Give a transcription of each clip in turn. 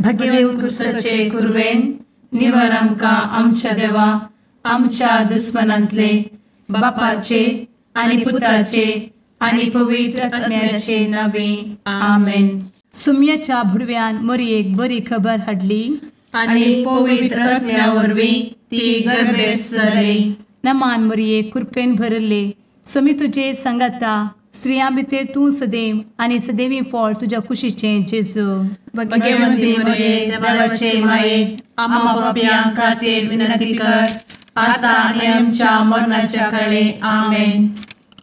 भगेव कुरवेन निवर आमकां आमच्या देवा आमच्या दुस्मनांतले बापाचे आनी पुताचे आनी पवित्र आत्म्याचे नावे आमेन. सुम्याच्या भुडव्यान मोरयेक बरी खबर हाडली आनी पवित्र आत्म्या वरवीं ती गर्भेस्त जाली. नमान मोरये, कृपेन भरले, स्वामी तुजे संगाता, स्त्रियां भितर तूं सदैव आनी सदैवी फळ तुज्या कुशीचें जेजू. भगवंती मोरये, देवाचे माये, आम्हा पापयां खातीर विनंती कर आता आनी आमच्या मरणाच्या काळे. आमेन.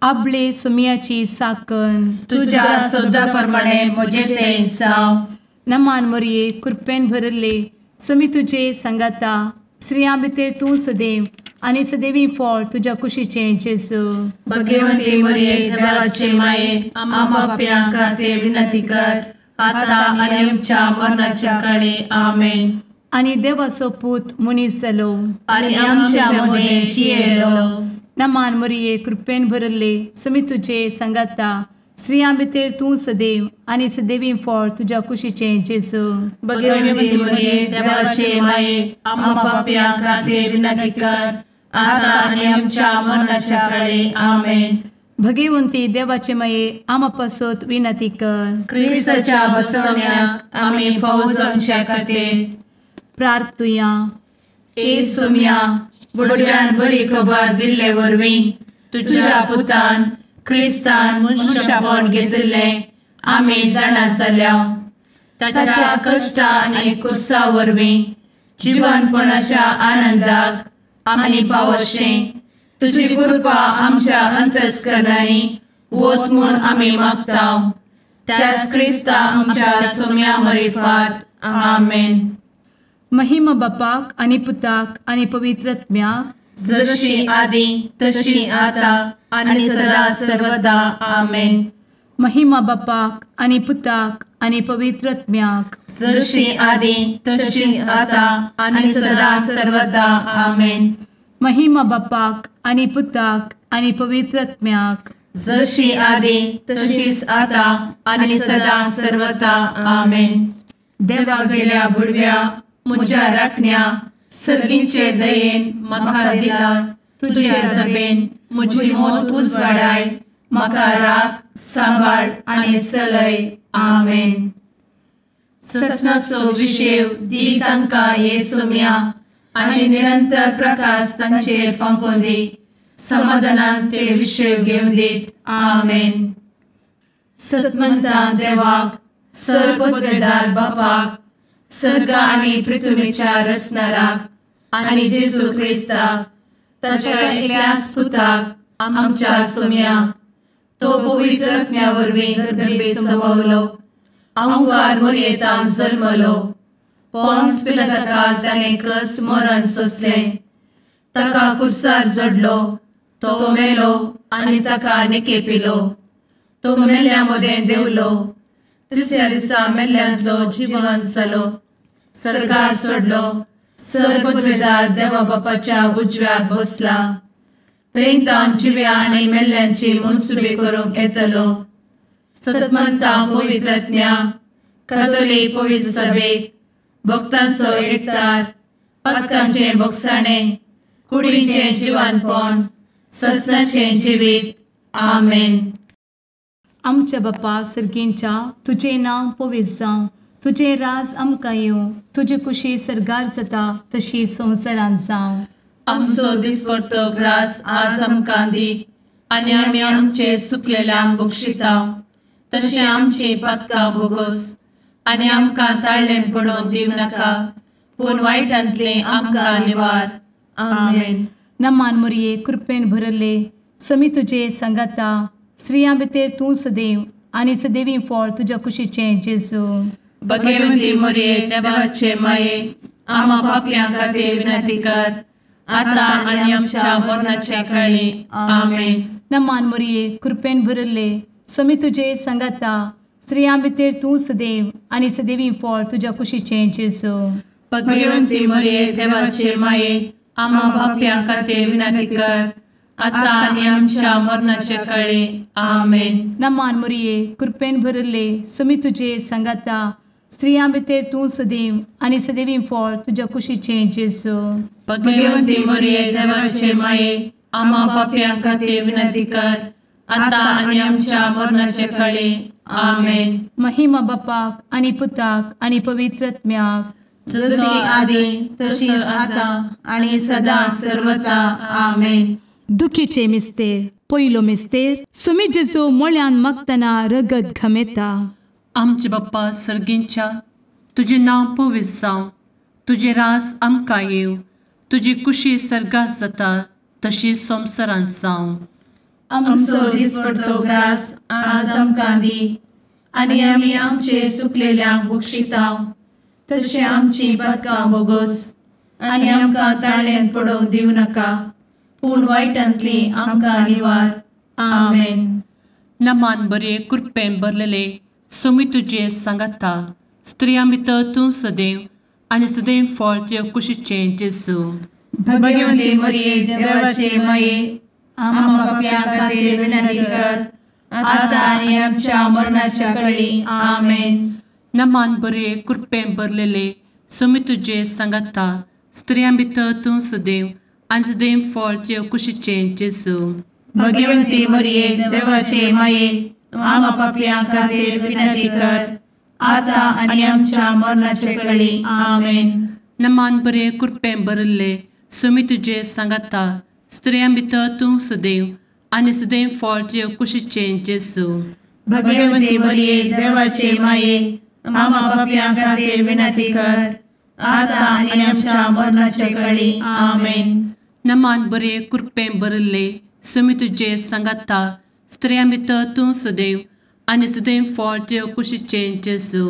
आपले सुम्याची साकन तुज्या सदा प्रमाणे म्हजें तें जावं. नमान मोरये, कृपेन भरले, स्वामी तुजे संगाता, स्त्रियां भितर तूं सदैव आनी सदैवी फळ तुज्या कुशीचें जेजू. भगवंती मोरये, देवाचे माये, आम्हा पापयां खातीर विनंती कर आता आनी आमच्या मरणाच्या काळे. आमेन. आनी देवाचो पूत मनीस जालो आनी आमच्या मदें जियेलो. नमान मोरये, कृपेन भरले, स्वामी तुजे संगाता, स्त्रियां भितर तूं सदैव आनी सदैवी फळ तुज्या कुशीचें जेजू. भगवंती मोरये, देवाचे माये, आम्हा पापयां खातीर विनंती कर आता आनी आमच्या मरणाच्या काळे. आमेन. भगवंती देवाचे माये, आम्हा पासत विनंती कर. क्रिस्ताच्या बसवण्याक आमी फावो जावच्या खातीर प्रार्थुया. ए सुम्या, बुडव्यान बरी खबर दिल्ले वरवीं तुज्या पुतान क्रिस्तान मनशापण घेतिल्लें आमी जाणा जाल्या. ताच्या कश्टा आनी कुसा वरवीं जिवनपणाच्या आनंदाक आमी पावशें तुजी कृपा आमच्या अंतस्करणांनी वत म्हूण आमी मागता. त्याच क्रिस्ता आमच्या सुम्या मरिफात. आमेन. महिमा बापाक आनी पुताक आनी पवित्र आत्म्याक, जशी आदी तशी आता आनी सदा सर्वदा. आमेन. महिमा बापाक आनी पुताक आनी पवित्र आत्म्याक, जशी आदी तशी आता आनी सदा सर्वदा. आमेन. महिमा बापाक आनी पुताक आनी पवित्र आत्म्याक, जशी आदी तशीच आता आनी सदा सर्वदा. आमेन. देवा गेल्या बुडव्या म्हज्या राखण्या सर्गींचे दयेन म्हाका दिला तुजे दबेन म्हजी मोत उजवाडाय, म्हाका राख सांबाळ आनी सलय. आमेन. ससनाचो विशेव दी तांकां हे सुम्या आनी निरंतर प्रकाश तांचेर फांकोवन दी, समाधानान ते विशेव घेवन दीत. आमेन. सतमंता देवाक, सर्वपदवेदार बापाक, सर्ग आनी पृथ्वीच्या रचणाराक आनी जेजू क्रिस्ताक ताच्या एकल्याच पुताक आमच्या सुम्याक, तो पवित्र आत्म्या वरवीं गर्भे संभवलो, अहंकार मोरयेतान जल्मलो, पोन्स पिलाताकाल ताणें कस मरण सोंसलें, ताका कुर्सार जडलो, तो मेलो आनी ताका निकेपिलो, तो मेल्ल्या मदें देंवलो, तिसऱ्या दिसा मेल्ल्यांतलो जिवन जालो, सर्गार सोडलो, सर्वपदवेदार देवा बापाच्या उजव्याक बसला, थंय तावन जिव्या आनी मेल्ल्यांची मनसुबी करूंक येतलो. सतमंता पवित्र आत्म्या, कातोलीक पवित्र सभेक, भक्तांचो एकतार, पातकांचें भोगसाणें, कुडीचें जिवानपण, ससनाचें जिवीत. आमेन. आमच्या बापा सर्गींच्या, तुजें नांव पवित्र जावं, तुजें राज आमकां येवं, तुजी कुशी सर्गार जाता तशी संवसारांत जावं. आमचो दिसपडतो ग्रास आज आमकां दी आनी आमी आमचे सुकलेल्यांक बक्षिता तशें आमची पातकां भोगोस आनी आमकां ताळ्ळें पडोवन दिवं नाका, पूण वायटांतलें आमकां निवार. आमेन. नमान मोरये, कृपेन भरले, स्वामी तुजे संगाता, स्त्रियां भितर तूं सदैव आनी सदैवी फळ तुज्या कुशीचें जेजू. भगवंती मोरये, देवाचे माये, आम्हा पापयां खातीर विनंती कर आता आनी आमच्या मरणाच्या काळी. आमेन. नमान मोरये, कृपेन भरले, स्वामी तुजे संगाता, स्त्रियां भितर तूं सदैव आनी सदैवी फळ तुज्या कुशीचें जेजू. भगवंती मोरये, देवाचे माये, आम्हा पापयां खातीर विनंती कर आता आनी आमच्या मरणाच्या काळी. आमेन. नमान मोरये, कृपेन भरले, स्वामी तुजे संगाता, स्त्रियां भितर तूं सदैव आनी सदैवी फळ तुज्या कुशीचें जेजू. भगवंती मरिये देवाचे माये, आम्हा पापयां खातीर विनंती कर, आतां आनी आमच्या मरणाचे कळे. आमेन. महिमा बापाक आनी पुताक आनी पवित्र आत्म्याक, जशी आदी तशीच आतां आनी सदां सर्वता. आमेन. दुखीचे मिस्तेर. पयलो मिस्तेर, सुमी जेजू मोळ्यान मागतना रगत घमेता. आमचे बाप्पा सर्गींच्या, तुजें नांव पवित्र जावं, तुजें रास आमकां येवं, तुजी कुशी सर्गात जाता तशी संवसारांत जावं. आमचो दिसपडतो ग्रास आज आमकां दी, आनी आमी आमचे सुकलेल्यांक बक्षिता तशें आमची पातकां बोगोस, आनी आमकां ताळ्यान पडोवंक दिवं नाका, पूण वायटांतली आमकां निवार. आमेन. नमान बरे कृपेन भरलेले सोमी तुजे सांगाता, स्त्रियां भितर तूं सदैव आनी सदैव फळ तुज्या कुशीचें जेजू. भगवंती मरिये देवाचे माये, आम्हा पापयां खातीर विनंती कर, आतां आनी आमच्या मरणाच्या कळी. आमेन. नमान बरे कृपेन भरलेले सोमी तुजे सांगाता, स्त्रियां भितर तूं सदैव आनी सदैव फळ तुज्या कुशीचें जेजू. भगवंती मरिये देवाचे माये, आम्हा पापयां खातीर विनंती कर, आतां आनी आमच्या मरणाचे कळी. आमेन. नमान बरे कृपेन भरिल्ले सोमी तुजे सांगाता, स्त्रियां भितर तूं सदैव आनी सदैव फळ तुज्या कुशीचें जेजू. भगवंती मरिये देवाचे माये, आम्हा पापयां खातीर विनंती कर, आतां आनी आमच्या मरणाचे कळी. आमेन. नमान बरे कृपेन भरिल्ले सोमी तुजे सांगाता, स्त्रियां भितर तूं सदैव आनी सदैव फळ तुज्या कुशीचें जेजू.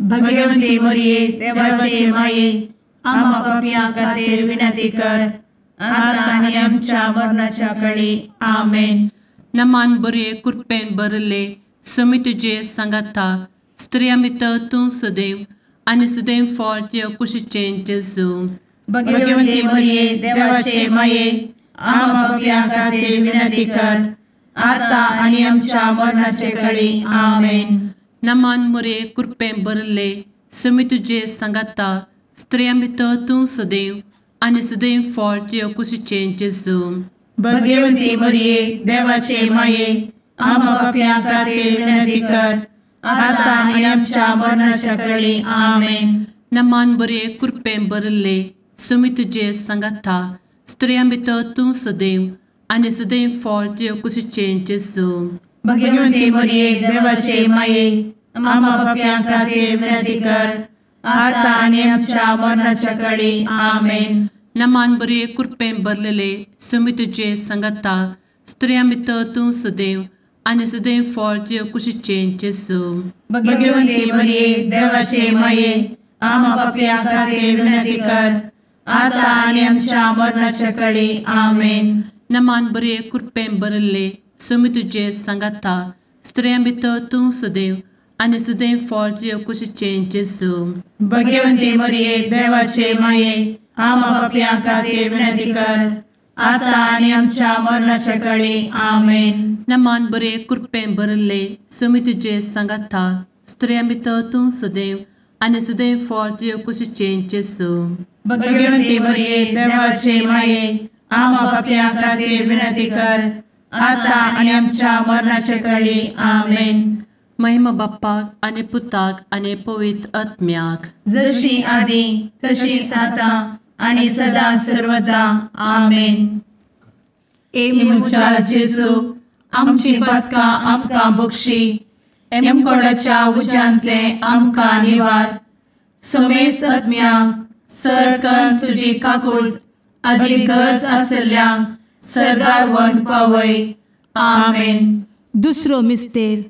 भगवंती मरिये देवाचे माये, आम्हा पापयां खातीर विनंती कर, आतां आनी आमच्या मरणाच्या कळी. आमेन. नमान बरे कृपेन भरिल्ले सोमी तुजे सांगाता, स्त्रियां भितर तूं सदैव आनी सदैव फळ तुज्या कुशीचें जेजू. भगवंती मरिये देवाचे माये, आम्हा पापयां खातीर विनंती कर, आतां आनी आमच्या मरणाचे कळी. आमेन. नमान मरिये कृपेन भरिल्ले सोमी तुजे सांगाता, स्त्रियां भितर तूं सदैव आनी सदैव फळ तुज्या कुशीचें जेजू. भगवंती मरिये देवाचे माये, आम्हा पापयां खातीर विनंती कर, आतां आनी आमच्या मरणाच्या कळी. आमेन. नमान बरे कृपेन भरिल्ले सोमी तुजे सांगाता, स्त्रियां भितर तूं सदैव आनी सदैव फळ तुज्या कुशीचें जेजू. भगवंती मरिये देवाचे माये, आम्हा पापयां खातीर विनंती कर, आतां आनी आमच्या मरणाच्या कळी. आमेन. नमान बरे कृपेन भरलेले सोमी तुजे सांगाता, स्त्रियां भितर तूं सदैव आनी सदैव फळ तुज्या कुशीचें जेजू. भगवंती मरिये देवाचे माये, आम्हा पापयां खातीर विनंती कर, आतां आनी आमच्या मरणाच्या कळी. आमेन. नमान बरे कृपेन भरिल्ले सोमी तुजे सांगाता, स्त्रियां भितर तूं सदैव आनी सदैव फळ तुज्या कुशीचें जेजू. भगवंती मरिये देवाचे माये, आम्हा पापयां खातीर विनंती कर, आतां आनी आमच्या मरणाच्या कळी. आमेन. नमान बरे कृपेन भरिल्ले सोमी तुजे सांगाता, स्त्रियां भितर तूं सदैव आनी सदैव फळ तुज्या कुशीचें जेजू. भगवंती मरिये देवाचे माये, आम्हा पापयां खातीर विनंती कर, आतां आनी आमच्या मरणाचे कळी. आमेन. महिमा बाप्पाक आनी पुताक आनी पवित्र आत्म्याक, जशी आदी तशीच आतां आनी सदां सर्वदा. आमेन. ए म्हज्या जेजू, आमची पातकां आमकां बक्षी, एमकोडाच्या उज्यांतले आमकां निवार, समेस्त आत्म्यांक सर तुजी काकूट आदी गरज आशिल्ल्यांक सर्गार व्हरून पावय. आमेन. दुसरो मिस्तेर,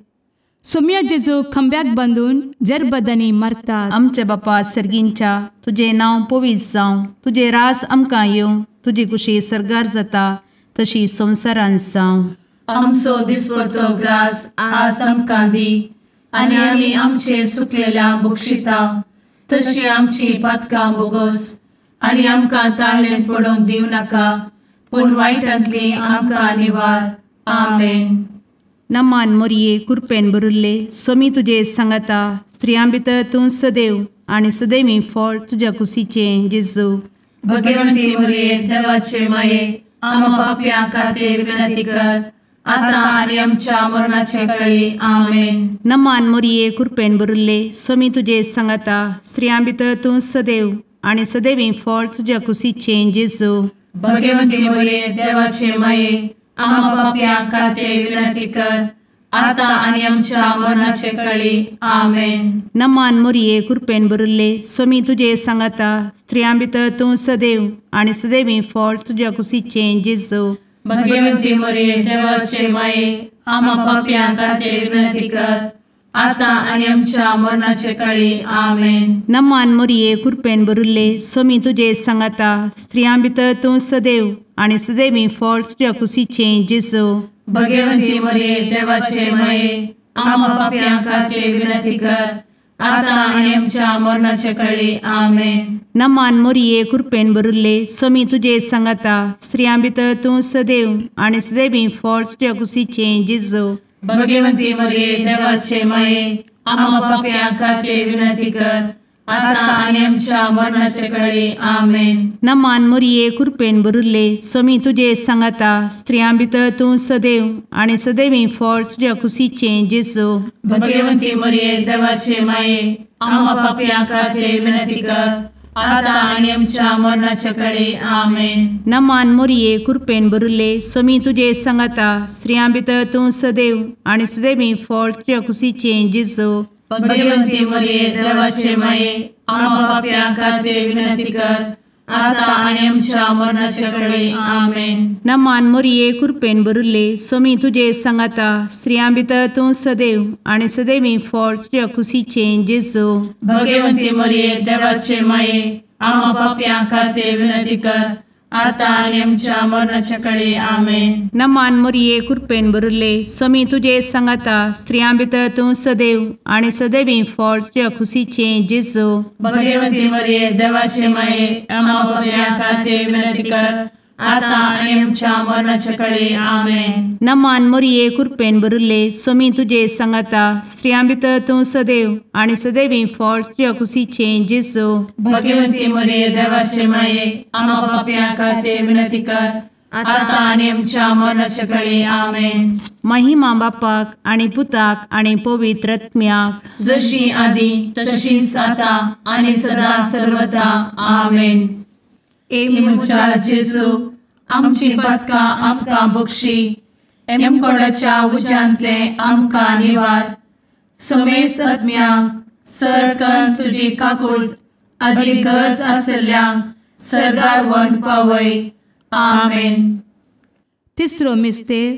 सोम्या जेजू खांब्याक बांदून जरबदांनी मारतात. आमच्या बापा सर्गींच्या, तुजें नांव पवित्र जावं, तुजें रास आमकां येवं, तुजी कुशी सर्गार जाता तशी संवसारांत जावं. आमचो दिसपडतो ग्रास आज आमकां दी, आनी आमी आमचे सुकलेल्या बक्षिता तशी आमची पातकां बोगोस, आनी आमकां ताळ्ळेन पडोवंक दिवं नाका, पूण वायटांतली आमकां निवार. आमेन. नमान मोरये कृपेन भरिल्ले, स्वामी तुजे सांगाता, स्त्रियां भितर तूं सदैव आनी सदैवी फळ तुज्या कुशीचें जेजू। भगवंती मरिये देवाचे माये आम्हा पाप्यां खातीर विनंती कर आता आनी आमच्या मरणाचे वेळी। आमेन। नमान मरिये कृपेन भरिल्ले स्वामी तुजे सांगाता स्त्रियां भितर तूं सदैव आनी सदैवी फळ तुज्या कुशीचें जेजू। भगवंती मरिये देवाचे माये आम्हा पाप्यां खातीर विनंती कर आता आनी आमच्या मरणाचे वेळी। आमेन। नमान मरिये कृपेन भरिल्ले स्वामी तुजे सांगाता स्त्रियां भितर तूं सदैव आनी सदैवी फळ तुज्या कुशीचें जेजू। भगवंती मरिये देवाचे माये आम्हा पाप्यां खातीर विनंती कर आता आनी आमच्या मरणाचे वेळी। आमेन। नमान मरिये कृपेन भरिल्ले स्वामी तुजे सांगाता स्त्रियां भितर तूं सदैव आनी सदैवी फळ तुज्या कुशीचें जेजू। भगवंती मरिये देवाचे माये आम्हा पाप्यां खातीर विनंती कर आता आनी आमच्या मरणाचे वेळी। आमेन। नमान मरिये कृपेन भरिल्ले स्वामी तुजे सांगाता स्त्रियां भितर तूं सदैव आनी सदैवी फळ तुज्या कुशीचें जेजू। भगवंती मरिये देवाचे माये आम्हा पाप्यां खातीर विनंती कर आता आनी आमच्या मरणाचे वेळी। आमेन। नमान मरिये कृपेन भरिल्ले स्वामी तुजे सांगाता स्त्रियां भितर तूं सदैव आनी सदैवी फळ तुज्या कुशीचें जेजू। भगवंती मरिये देवाचे माये आम्हा पाप्यां खातीर विनंती कर आता आनी आमच्या मरणाचे वेळी। आमेन। नमान मरिये कृपेन भरिल्ले स्वामी तुजे सांगाता स्त्रियां भितर तूं सदैव आनी सदैवी फळ तुज्या कुशीचें जेजू। भगवंती मरिये देवाचे माये आम्हा पाप्यां खातीर विनंती कर आता आनी आमच्या मरणाचे वेळी। आमेन। नमान मरिये कृपेन भरिल्ले स्वामी तुजे सांगाता स्त्रियां भितर तूं सदैव आनी सदैवी फळ तुज्या कुशीचें जेजू। भगवंती मरिये देवाचे माये आम्हा पाप्यां खातीर विनंती कर आता आनी आमच्या मरणाचे वेळी। आमेन। नमान मरिये कृपेन भरिल्ले स्वामी तुजे सांगाता स्त्रियां भितर तूं सदैव आनी सदैवी फळ तुज्या कुशीचें जेजू। भगवंती मरिये देवाचे माये आम्हा पाप्यां खातीर विनंती कर आता आनी आमच्या मरणाचे वेळी। आमेन। नमान मरिये कृपेन भरिल्ले स्वामी तुजे सांगाता स्त्रियां भितर तूं सदैव आनी सदैवी फळ तुज्या कुशीचें जेजू। भगवंती मरिये देवाचे माये आम्हा पाप्यां खातीर विनंती कर आता आनी आमच्या मरणाचे वेळी। आमेन। महिमा बापाक आनी पुताक आनी पवित्र आत्म्याक जशी आदी तशीच आता आनी सदा सर्वदा। आमेन। ए म्हज्या जेजू आमची पातकां आमकां बक्षी एमकोडाच्या उज्यांतले आमकां निवार समेस्त आत्म्यांक सरकन तुजी काकूट आदी गरज आशिल्ल्यांक सर्गार व्हरून पावय। आमेन। तिसरो मिस्तेर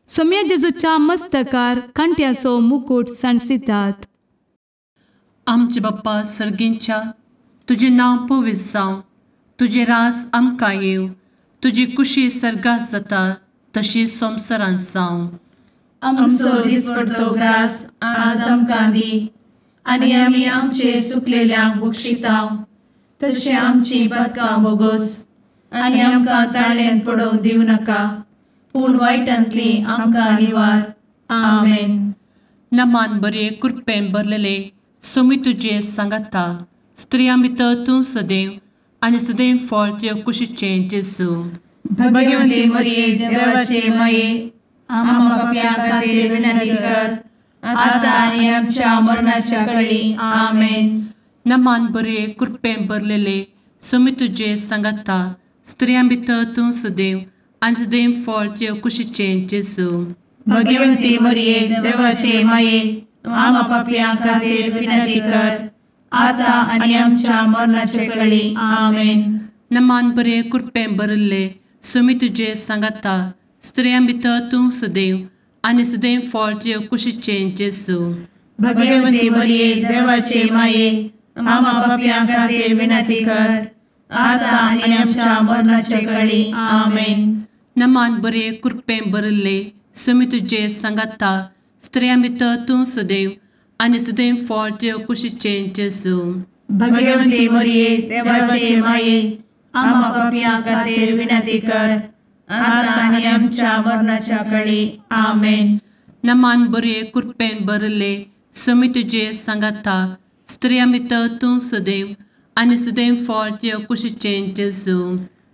सोम्या जेजूच्या मस्तकार कांट्याचो मुकूट सांडसितात। आमचे बाप्पा सर्गींच्या तुजें नांव पवित्र जावं, तुजें राज आमकां येवं, तुजी कुशी सर्गात जाता तशी संवसारांत जावं। आमचो दिसपडतो ग्रास आज आमकां दी आनी आमी आमचे सुकलेल्यांक बक्षिता तशें आमची पातकां बोगोस आनी आमकां ताळ्यान पडोवंक दिवं नाका पूण वायटांतली आमकां निवार। आमेन। नमान बरे कृपेन भरलेले स्वामी तुजे सांगाता स्त्रियां भितर तूं सदैव आनी सदैव फळ तुज्या कुशीचें जेजू। भगवंती मरिये देवाचे माये आम्हा पाप्यां खातीर विनंती कर आता आनी आमच्या मरणाच्या वेळी। आमेन। नमान बरे कृपेन भरलेले स्वामी तुजे सांगाता स्त्रियां भितर तूं सदैव आनी सदैव फळ तुज्या कुशीचें जेजू। भगवंती मरिये देवाचे माये आम्हा पाप्यां खातीर विनंती कर आता आनी आमच्या मरणाचे वेळी। आमेन। नमान बरे कृपेन भरिल्ले स्वामी तुजे सांगाता स्त्रियां भितर तूं सदैव आनी सदैव फळ तुज्या कुशीचें जेजू। भगवंती मरिये देवाचे माये आम्हा पाप्यां खातीर विनंती कर आता आनी आमच्या मरणाचे वेळी। आमेन। नमान बरे कृपेन भरिल्ले स्वामी तुजे सांगाता स्त्रियां भितर तूं सदैव आनी सदैव फळ तुज्या कुशीचें जेजू। भगवंती मरिये देवाचे माये आम्हा पाप्यां खातीर विनंती कर आता आनी आमच्या मरणाच्या वेळी। आमेन। नमान बरे कृपेन भरिल्ले समी तुजे सांगाता स्त्रियां भितर तूं सदैव आनी सदैव फळ तुज्या कुशीचें जेजू.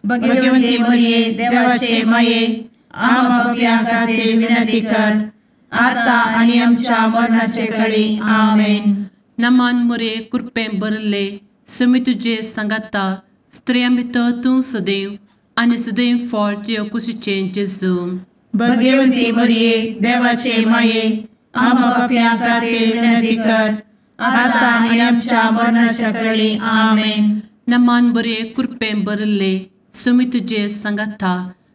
भगवती मरिये देवाचे माये आम्हा पाप्यां खातीर विनंती कर आता आनी आमच्या मरणाचे कळी. आमेन. नमान मोरये कृपेन भरिल्ले समी तुजे सांगाता स्त्रियां भितर तूं सदैव आनी सदैव फळ तुज्या कुशीचें जेजू. भगवती मरिये देवाचे माये आम्हा पाप्यां खातीर विनंती कर आता आनी आमच्या मरणाच्या कळी. आमेन. नमान बरे कृपेन भरिल्ले समी तुजे सांगाता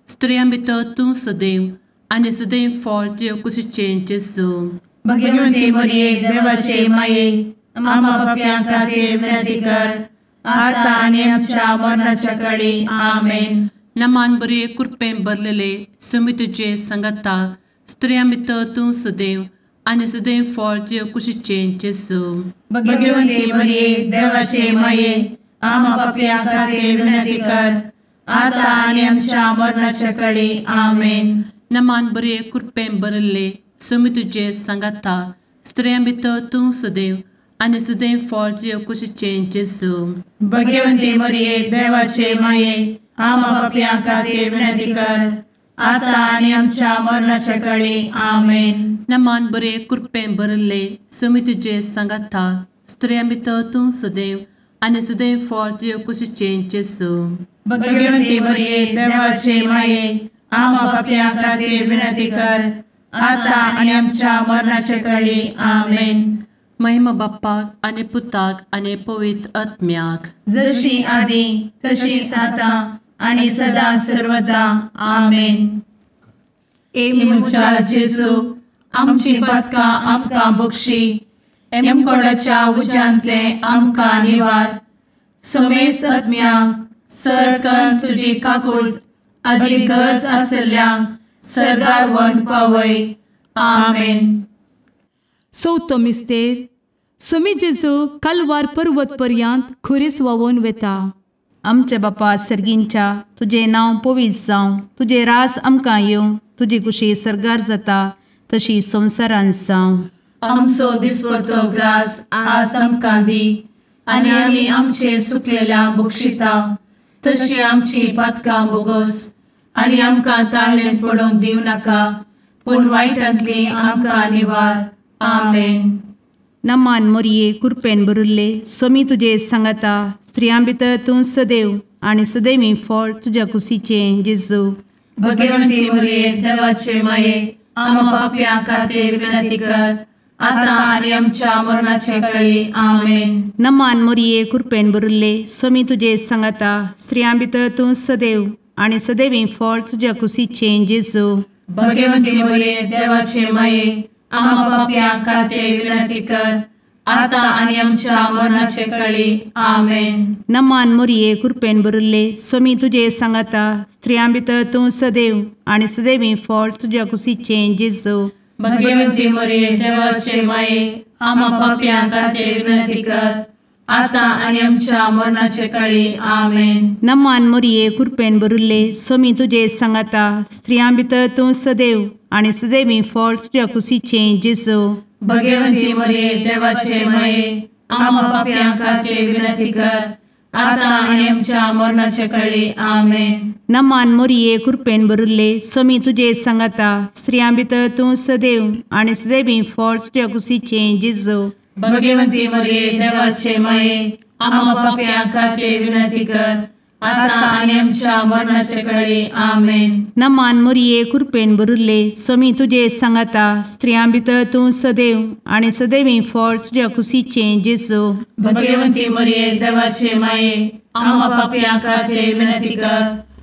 स्त्रियां भितर तूं सदैव आनी सदैव फळ तुज्या कुशीचें जेजू. भगवती मरिये देवाचे माये आम्हा पाप्यां खातीर विनंती कर आता आनी आमच्या मरणाच्या कळी. आमेन. नमान बरे कृपेन भरलेले समी तुजे सांगाता स्त्रियां भितर तूं सदैव आनी सदैव फळ तुज्या कुशीचें जेजू. भगवती मरिये देवाचे माये आम्हा पाप्यां खातीर विनंती कर आता आनी आमच्या मरणाच्या कळी. आमेन. नमान बरे कृपेन भरिल्ले समी तुजे सांगाता स्त्रियां भितर तूं सदैव आनी सदैव फळ तुज्या कुशीचें जेजू. भगवती मरिये देवाचे माये आम्हा पाप्यां खातीर विनंती कर आता आनी आमच्या मरणाच्या कळी. आमेन. नमान बरे कृपेन भरिल्ले समी तुजे सांगाता स्त्रियां भितर तूं सदैव आनी सदैव फळ तुज्या कुशीचें जेजू. भगवती मरिये देवाचे माये आम्हा पाप्यां खातीर विनंती कर आता आनी आमच्या मरणाच्या कळी. आमेन. महिमा बाप्पाक आनी पुताक आनी पवित्र आत्म्याक, जशी आदी तशीच आता आनी सदा सर्वदा. आमेन. ए म्हज्या जेजू आमची पातकां आमकां बक्षी, एमकोडाच्या उज्यांतले आमकां निवार, समेस्त आत्म्यांक सरकन तुजी काकूट आदी गरज आसल्ल्यांक सरगार वन पावय. आमेन. चवथो मिस्तेर सुमी जेजू कालवार पर्वत पर्यंत खुरीस व्हांवून वेता. आमच्या बापा सर्गींच्या तुजें नांव पवित्र जावं, तुजें राज आमकां येवं, तुजी कुशी सर्गार जाता तशी संवसारांत जावं. आमचो दिसपडतो ग्रास आज आमकां दी आनी आमी आमचे सुकलेल्या बक्षिता तशी आमची पातकां बोगोस आनी आमकां ताळेन पडोवंक दिवं नाका पूण वायटांतली आमकां निवार. आमेन. नमान मोरये कृपेन भरिल्ले सोमी तुजे सांगाता स्त्रियां भितर तूं सदैव आनी सदैवी फळ तुज्या कुशीचें जेजू. भगवंती मोरये देवाचे माये आम्हा पाप्यां खातीर विनंती कर आता आनी आमच्या मरणाचे कळी. आमेन. नमान मोरये कृपेन भरिल्ले सोमी तुजे सांगाता स्त्रियां भितर तूं सदैव आनी सदैवी फळ तुज्या कुशीचें जेजू. भगवंती मोरये देवाचे माये आम्हा पाप्यां खातीर विनंती कर आता आनी आमच्या मरणाचे कळी. आमेन. नमान मोरये कृपेन भरिल्ले सोमी तुजे सांगाता स्त्रियां भितर तूं सदैव आनी सदैवी फळ तुज्या कुशीचें जेजू. भगवंती मोरये देवाचे माये आम्हा पाप्यां खातीर विनंती कर आता आनी आमच्या मरणाचे कळी. आमेन. नमान मोरये कृपेन भरिल्ले सोमी तुजे सांगाता स्त्रियां भितर तूं सदैव आनी सदैवी फळ तुज्या कुशीचें जेजू. भगवंती मोरये देवाचे माये आम्हा पाप्यां खातीर विनंती कर आता आनी आमच्या मरणाचे कळी. आमेन. नमान मोरये कृपेन भरिल्ले सोमी तुजे सांगाता स्त्रियां भितर तूं सदैव आनी सदैवी फळ तुज्या कुशीचें जेजू. भगवंती मोरये देवाचे माये आम्हा पाप्यां खातीर विनंती कर आता आनी आमच्या मरणाचे कळी. आमेन. नमान मोरये कृपेन भरिल्ले सोमी तुजे सांगाता स्त्रियां भितर तूं सदैव आनी सदैवी फळ तुज्या कुशीचें जेजू. भगवंती मोरये देवाचे माये आम्हा पाप्यां खातीर विनंती कर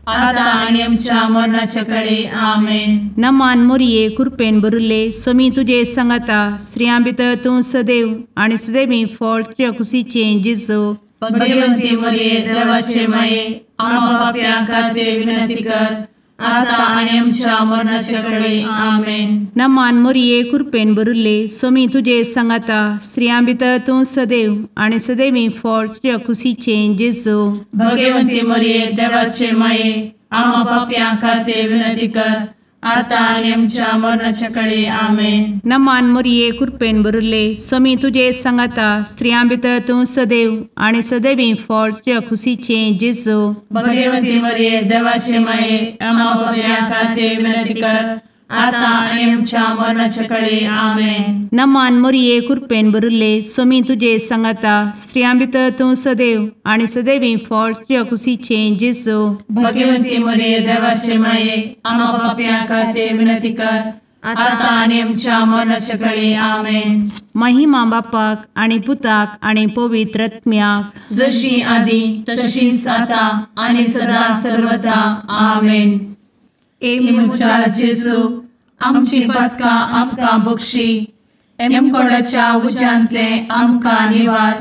आता आनी आमच्या मरणाचे कळी. आमेन. नमान मोरये कृपेन भरिल्ले सोमी तुजे सांगाता स्त्रियां भितर तूं सदैव आनी सदैवी फळ तुज्या कुशीचें जेजू. भगवंती मोरये देवाचे माये आम्हा पाप्यां खातीर विनंती कर आता आनी आमच्या मरणाचे कळी. आमेन. नमान मोरये कृपेन भरिल्ले सोमी तुजे सांगाता स्त्रियां भितर तूं सदैव आनी सदैवी फळ तुज्या कुशीचें जेजू. भगवंती मोरये देवाचे माये आम्हा पाप्यां खातीर विनंती कर आतां आनी आमच्या मरणाच्या कळे आमेन. नमान मोरये कृपेन भरिल्ले स्वामी तुजे सांगाता स्त्रियां भितर तूं सदैव आनी सदैवी फळ तुज्या खुशीचें जेजू. भगवती मरिये देवाचे माये आम्हा पाप्यां खातीर विनंती कर आतां आनी आमच्या मरणाच्या कळे आमेन. नमान मोरये कृपेन भरिल्ले स्वामी तुजे सांगाता स्त्रियां भितर तूं सदैव आनी सदैवी फळ तुज्या खुशीचें जेजू. भगवती मरिये देवाचे माये आम्हा पाप्यां खातीर विनंती कर आतां आनी आमच्या मरणाच्या कळे आमेन. महिमा बापाक आनी पुताक आनी पवित्र आत्म्याक जशी आदी तशीच आतां आनी सदा सर्वदा आमेन. ए म्हज्या जेजू आमची पातकां आमकां बक्षी एमकोडाच्या उज्यांतले आमकां निवार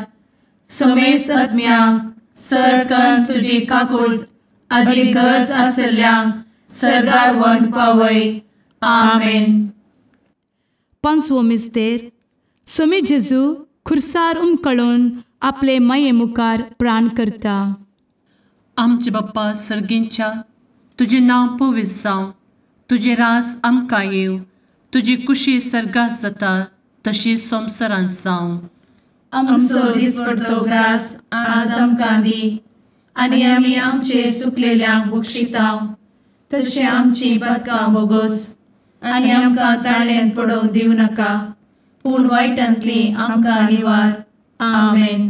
समेस्त आत्म्यांक सरकन तुजी काकूट आदी गरज आशिल्ल्यांक सर्गार व्हरून पावय आमेन. पांचवो मिस्तेर स्वामी जेजू खुर्सार उमकळून आपले माये मुखार प्राण करता. आमचे बाप्पा सर्गींच्या तुजें नांव पवित्र जावं, तुजें राज आमकां येवं, तुजी कुशी सर्गात जाता तशी संवसारांत जावं. आमचो दिसपडतो ग्रास आज आमकां दी आनी आमी आमचे चुकलेल्यांक बक्षिता तशें आमची पातकां बोगोस आनी आमकां ताळ्यांत पडोवंक दिवं नाका पूण वायटांतली आमकां निवार आमेन.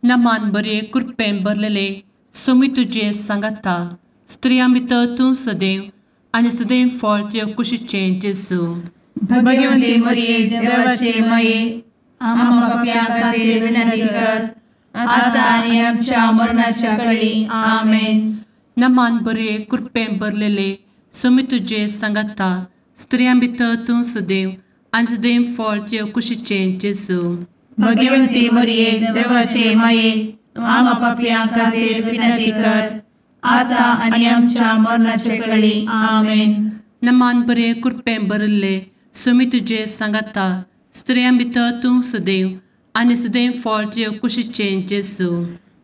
नमान बरे कृपेन भरलेले स्वामी तुजे सांगाता स्त्रियां भितर तूं सदैव आनी सदैव फळ तुज्या कुशीचें जेजू. भगवती मरिये देवाचे माये आम्हा पाप्यां खातीर विनंती कर आतां आनी आमच्या मरणाच्या कळी आमेन. नमान बरे कृपेन भरलेले स्वामी तुजे सांगाता स्त्रियां भितर तूं सदैव आनी सदैव फळ तुज्या कुशीचें जेजू. भगवती मरिये देवाचे माये आम्हा पाप्यां खातीर विनंती कर आतां आनी आमच्या मरणाच्या कळी आमेन. नमान बरे कृपेन भरिल्ले स्वामी तुजे सांगाता स्त्रियां भितर तूं सदैव आनी सदैव फळ तुज्या कुशीचें जेजू.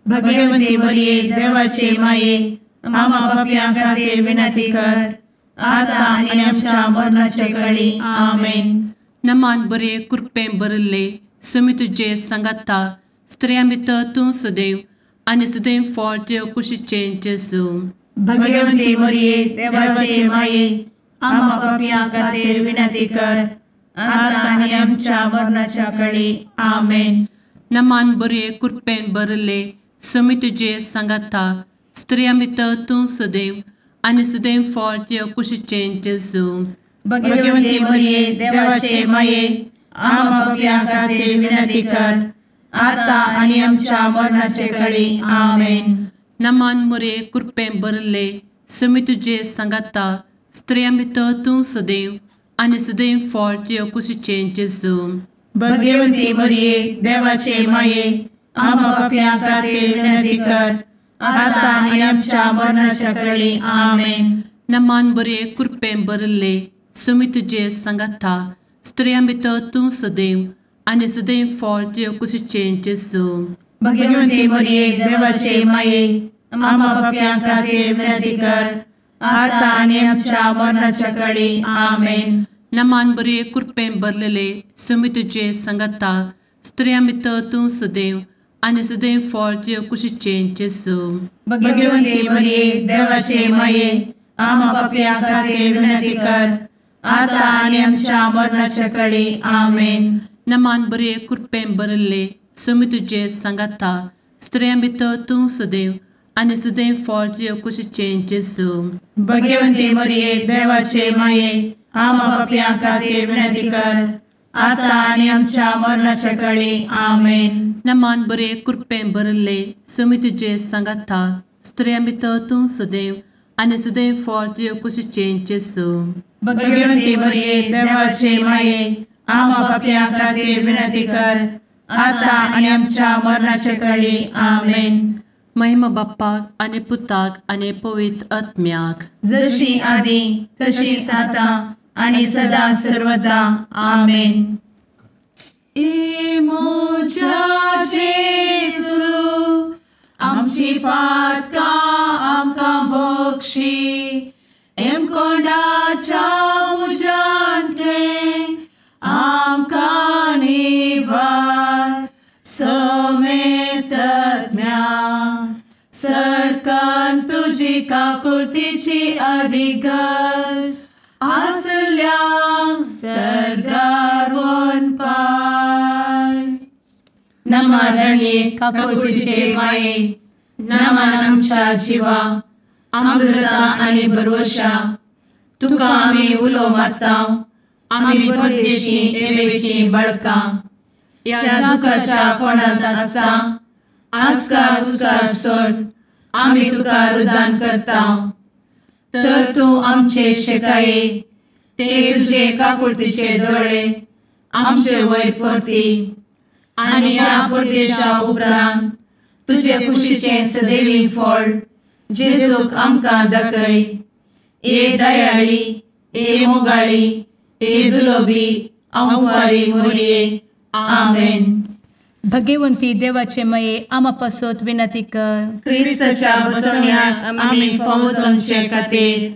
भगवती मरिये देवाचे माये आम्हा पाप्यां खातीर विनंती कर आतां आनी आमच्या मरणाच्या कळी आमेन. नमान बरे कृपेन भरिल्ले स्वामी तुजे सांगाता स्त्रियां भितर तूं सदैव आनी सदैव फळ तुज्या कुशीचें जेजू. भगवती मरिये देवाचे माये आम्हा पाप्यां खातीर विनंती कर आतां आनी आमच्या मरणाच्या कळी आमेन. नमान बरे कृपेन भरिल्ले स्वामी तुजे सांगाता स्त्रियां भितर तूं सदैव आनी सदैव फळ तुज्या कुशीचें जेजू. भगवती मरिये देवाचे माये आम्हा पाप्यां खातीर विनंती कर आतां आनी आमच्या मरणाचे कळी आमेन. नमान मरिये कृपेन भरिल्ले स्वामी तुजे सांगाता स्त्रियां भितर तूं सदैव आनी सदैव फळ तुज्या कुशीचें जेजू. भगवती मरिये देवाचे माये आम्हा पाप्यां खातीर विनंती कर आतां आनी आमच्या मरणाच्या कळी आमेन. नमान बरे कृपेन भरिल्ले स्वामी तुजे सांगाता स्त्रियां भितर तूं सदैव आनी सदैव फळ तुज्या कुशीचें जेजू. भगवती मरिये देवाचे माये आम्हा पाप्यां खातीर विनंती कर आतां आनी आमच्या मरणाच्या कळी आमेन. नमान बरे कृपेन भरलेले स्वामी तुजे सांगाता स्त्रियां भितर तूं सदैव आनी सदैव फळ तुज्या कुशीचें जेजू. भगवती मरिये देवाचे माये आम्हा पाप्यां खातीर विनंती कर आतां आनी आमच्या मरणाच्या कळी आमेन. नमान बरे कृपेन भरिल्ले स्वामी तुजे सांगाता स्त्रियां भितर तूं सदैव आनी सदैव फळ तुज्या कुशीचें जेजू. भगवती मरिये देवाचे माये आम्हा पाप्यां खातीर विनंती कर आतां आनी आमच्या मरणाच्या कळी आमेन. नमान बरे कृपेन भरिल्ले स्वामी तुजे सांगाता स्त्रियां भितर तूं सदैव आनी सदैव फळ तुज्या कुशीचें जेजू. भगवती मरिये देवाचे माये आम्हा पाप्यां खातीर विनंती कर आतां आनी आमच्या मरणाच्या कळी आमेन. महिमा बाप्पाक आनी पुताक आनी पवित्र आत्म्याक जशी आदी तशीच आतां आनी सदा सर्वदा आमेन. ए म्हज्या जेजू आमची पातकां आमकां बक्षी एमकोंडाच्या तुजी काकुळतीची अधिगस आसल्यांक सर्गार वनपाय. नमा रणये काकुळतीचे माये, नमन आमच्या जिवा, अमृता आनी भरवशा, तुका आमी उलो मारता, आमी परदेशी एवेची बळकां, ह्या दुखाच्या कोणांत आसता आस्कार उस्कार सोड आमी तुका रुदान करता. तर तूं आमचे शेकाये ते तुजे काकुळतीचे दोळे आमचे वयर परती आनी ह्या परदेशा उपरांत तुजे कुशीचें सदैवी फळ जेजूक आमकां दाखय. ए दयाळी, ए मोगाळी, ए दुलोबी अंवारी मोरये. आमेन. भगवंती देवाचे मये आमा पासत विनंती कर. क्रिस्ताच्या बसवण्याक आमी फावो जावचे खातीर.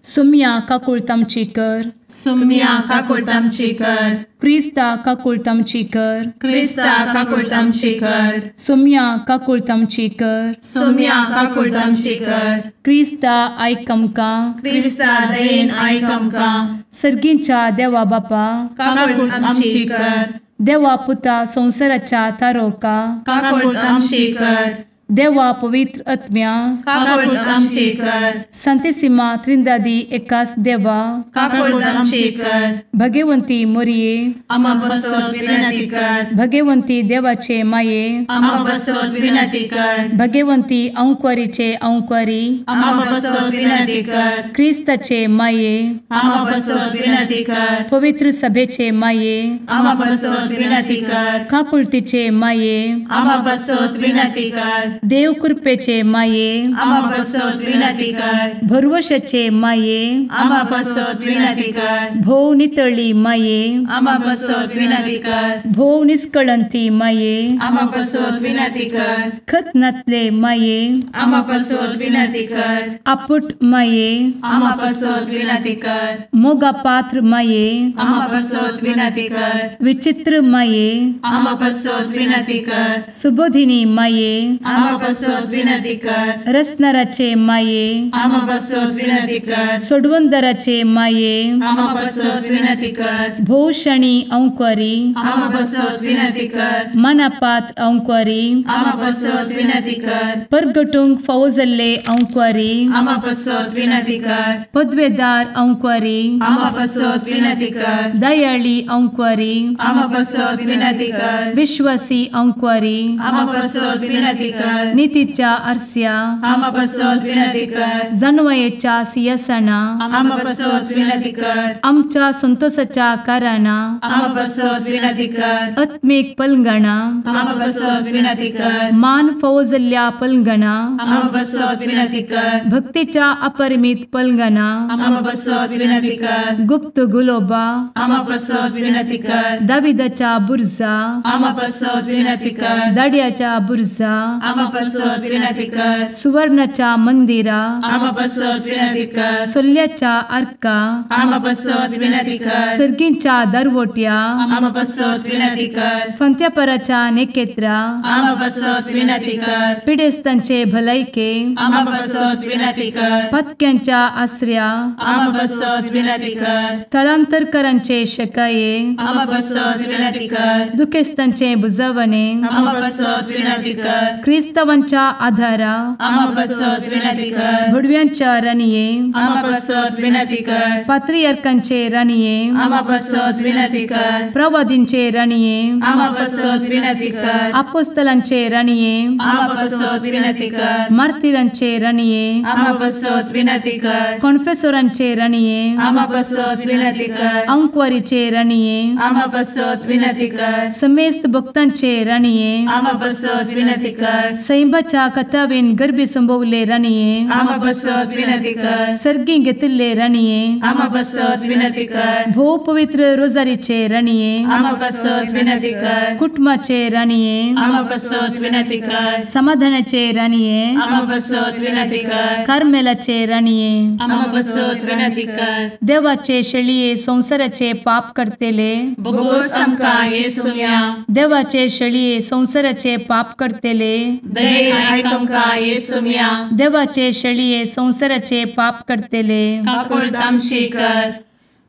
सुम्या काकुळत आमची कर. सुम्या काकुळत आमची कर. क्रिस्ता काकुळत आमची कर. क्रिस्ता काकुळत आमची कर. सुम्या काकुळत आमची कर. सुम्या काकुळत आमची कर. क्रिस्ता आयक आमकां. क्रिस्ता दयेन आयक आमकां. सर्गींच्या देवा बापा काकुळत आमची कर. देवा पुता संवसाराच्या तारोका काकुळत आमची कर. देवा पवित्र आत्म्या काकुळत आमची कर. संतेसिमा त्रिंदादी एकास देवा काकुळत आमची कर. भगवंती मोरये आमा पासत विनंती कर. भगवंती देवाचे माये आमा पासत विनंती कर. भगवंती अंकुरीचे अंकुरी आमा पासत विनंती कर. क्रिस्ताचे माये आमा पासत विनंती कर. पवित्र सभेचे माये आमा पासत विनंती कर. काकुळतीचे माये आमा पासत विनंती कर. देव कृपेचे माये आमा पासत विनंती कर. भरवशाचे माये आमा पासत विनंती कर. भोव नितळी माये आमा पासत विनंती कर. भोव निष्कळंती माये आमा पासत विनंती कर. खत नातले माये आमा पासत विनंती कर. आपुट माये आमा पासत विनंती कर. मोगा पात्र माये आमा पासत विनंती कर. विचित्र माये आमा पासत विनंती कर. सुबोधिनी माये आमा पासत विनंती कर. रसनाराचे माये आमा पासत विनंती कर. सोडवंदराचे माये आमा पासत विनंती कर. भोवशणी अंकुरी आमा पासत विनंती कर. मनापात्र अंकुरी आमा पासत विनंती कर. परगटूंक फावो जाल्ले अंकुरी आमा पासत विनंती कर. पदवेदार अंकुरी आमा पासत विनंती कर. दयाळी अंकुरी आमा पासत विनंती कर. विश्वासी अंकुरी आमा पासत विनंती कर. नितीच्या आरस्या आमा पासत विनंती कर. जानवयेच्या सिंहासना आमा पासत विनंती कर. आमच्या संतोषाच्या कारणा आमा पासत विनंती कर. आत्मीक पलंगणा आमा पासत विनंती कर. मान फावो जाल्ल्या पलंगणा आमा पासत विनंती कर. भक्तीच्या अपरिमित पलंगणा आमा पासत विनंती कर. गुप्त गुलोबा आमा पासत विनंती कर. दाविदाच्या बुर्जा आमा पासत विनंती कर. दाड्याच्या बुर्जा आमा पासत विनंती कर. सुवर्णाच्या मंदिरा आमा पासत विनंती कर. सोल्ल्याच्या आर्का आमा पासत विनंती कर. सर्गींच्या दरवट्या आमा पासत विनंती कर. फंत्यापराच्या नेकेत्रा आमा पासत विनंती कर. पिडेस्तांचे भलायके आमा पासत विनंती कर. पत्क्यांच्या आसऱ्या आमा पासत विनंती कर. थळांतरकरांचे शकाये आमा पासत विनंती कर. दुखेस्तांचे बुजवणे आमा पासत विनंती कर. क्रिस्तावांच्या आधारा आमा पासत विनंती कर. भुडव्यांच्या राणये आमा पासत विनंती कर. पात्रियार्कांचे राणये आमा पासत विनंती कर. प्रवादींचे राणये आमा पासत विनंती कर. आपोस्तलांचे राणये आमा पासत विनंती कर. मार्तिरांचे राणये आमा पासत विनंती कर. कॉन्फेसोरांचे राणये आमा पासत विनंती कर. अंकुवारीचे राणये आमा पासत विनंती कर. समेस्त भक्तांचे राणये आमा पासत विनंती कर. सैंबाच्या कथावेन गर्भी संभवले राणये आमा पासत विनंती कर. सर्गी घेतिल्ले राणये आमा पासत विनंती कर. भोव पवित्र रोजारीचे राणये आमा पासत विनंती कर. कुटुंबाचे राणये आमा पासत विनंती कर. समाधानाचे राणये आमा पासत विनंती कर. कार्मेलाचे राणये आमा पासत विनंती कर. देवाचे शेळये संवसाराचे पाप करतेले बोगोस आमकां येसुम्या देवाचे शेळये संवसाराचे पाप करतेले दयेन आयक आमकां येसुम्या. देवाचे शेळये संवसाराचे पाप करतले काकुळट आमची कर.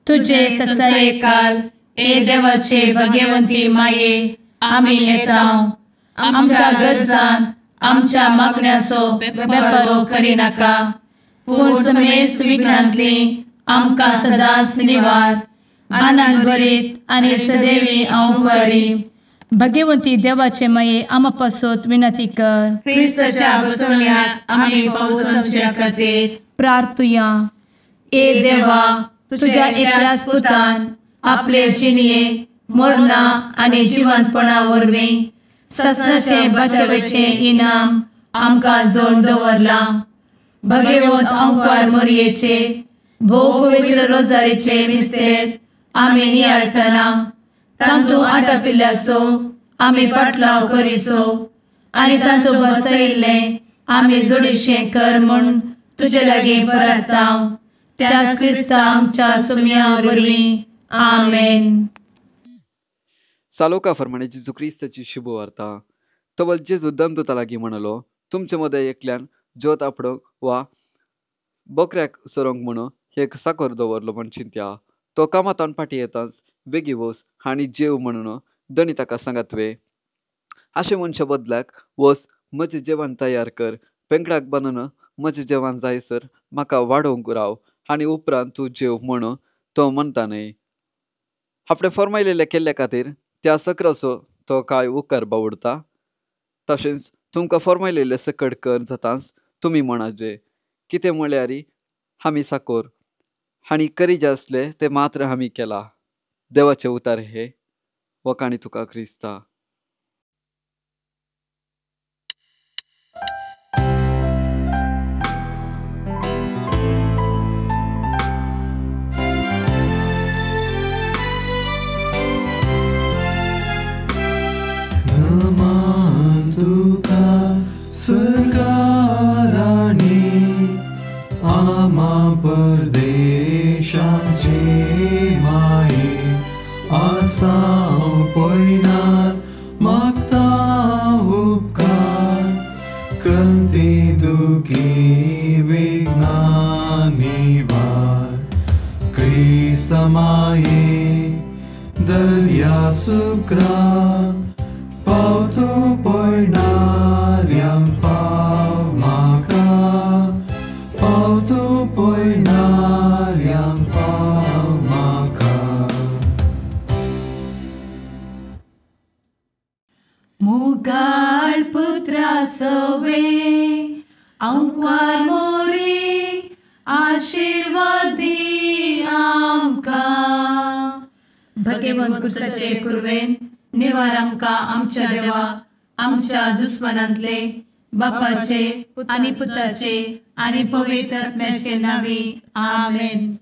तुजे ससायेकाल ए देवाचे भगवंती माये आमी येता आमच्या गरजान आमच्या मागण्याचो बेपर्वो करिनाका पूण समेस्त विघ्नांतली आमकां सदांच निवार. आनंद भरीत आनी सदैवी अंवकारी. भगवंती देवाचे माये आमा पासत विनंती कर. क्रिस्ताच्या बसवण्याक आमी पावसाच्या खातीर प्रार्थुया. ए देवा तुझ्या एकल्याच पुतान आपले जिणये मरणा आनी जिवंतपणा वरवीं ससनाचे बचावेचे इनाम आमकां जोड दवरलां. भगवंत अंकार मोरयेचे भोव पवित्र रोजारीचे मिस्तेर आमी नियाळटना तांतू आटापिल्ल्याचो आमी पाटलाव करिसो आनी तांतू बसयिल्लें आमी जोडीशें कर म्हूण तुजे लागीं परता त्याच क्रिस्ता आमच्या सुम्या वरवीं. आमेन. सालोका फरमाणे जेजू क्रिस्ताची शुभवार्ता. तवल जेजू दमदूता लागीं म्हणलो, तुमचे मदें एकल्यान ज्योत आपडोंक वा बकऱ्याक सरोंक म्हणून एक साकर दवरलो म्हण चिंत्या. तो कामातान फाटीं येताच बेगी वस आनी जेव म्हणून दणी ताका सांगात वे. अशें मनशा बदलाक वस म्हजें जेवण तयार कर, पेंकडाक बांदून म्हजें जेवण जायसर म्हाका वाडोवंक राव आनी उपरांत तूं जेव म्हणून तो म्हणटा न्हय. आपणें फर्मायलेलें केल्ल्या खातीर त्या सकराचो तो कांय उपकार बावडता. तशेंच तुमकां फर्मायलेलें सकट कर जाताच तुमी म्हणाजे कितें म्हळ्यार आमी साकोर आनी करीज आसले ते मात्र आमी केला. देवाचे उतार हे वखाणी तुका क्रिस्ता. नमन तुका सरकाराणी आमा परदेशाचे माये आसाव पयनार मागता उपकार कंती दुखी विघ्ना निवार. क्रिस्ता माये दर्या सुक्रा पावतो पयणाऱ्यांक पाव म्हाका पावतो पयणाऱ्यांक पाव म्हाका. मुगाळ पुत्रा सवे अंकार मोरे आशीर्वादी आमकां. भगवंत कुर्साचे कुर्वेन निवार आमकां आमच्या देवा आमच्या दुस्मनांतले बापाचे आनी पुताचे आनी पवित्र आत्म्याचे नांवी. आमेन.